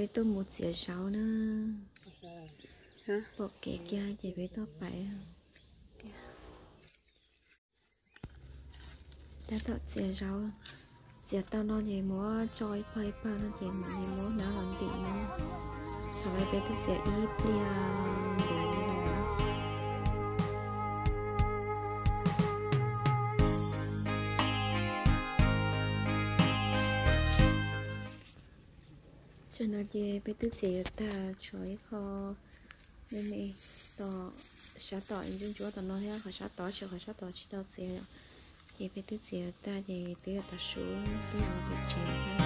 Peb tuaj mus txiav zaub na. Pom kev kiag ces peb tuaj pais. Tab tom txiav zaub, txiav tau no ces muab tso ib pawg ib pawg no ces mam li muab hnab los ntim no. Thaum no peb twb txiav ib pliag ntev li lawm. Tsam no ces peb twb txiav yuav tag, tshuav ib qho me me tom sab tod, ntsuab ntsuab tom no thiab qhov sab tod, tshuav qhov sab tod tsis tau txiav yom. Ces peb twb txiav yuav tag ces twb yuav tav su, twb yuav mus pem tsev.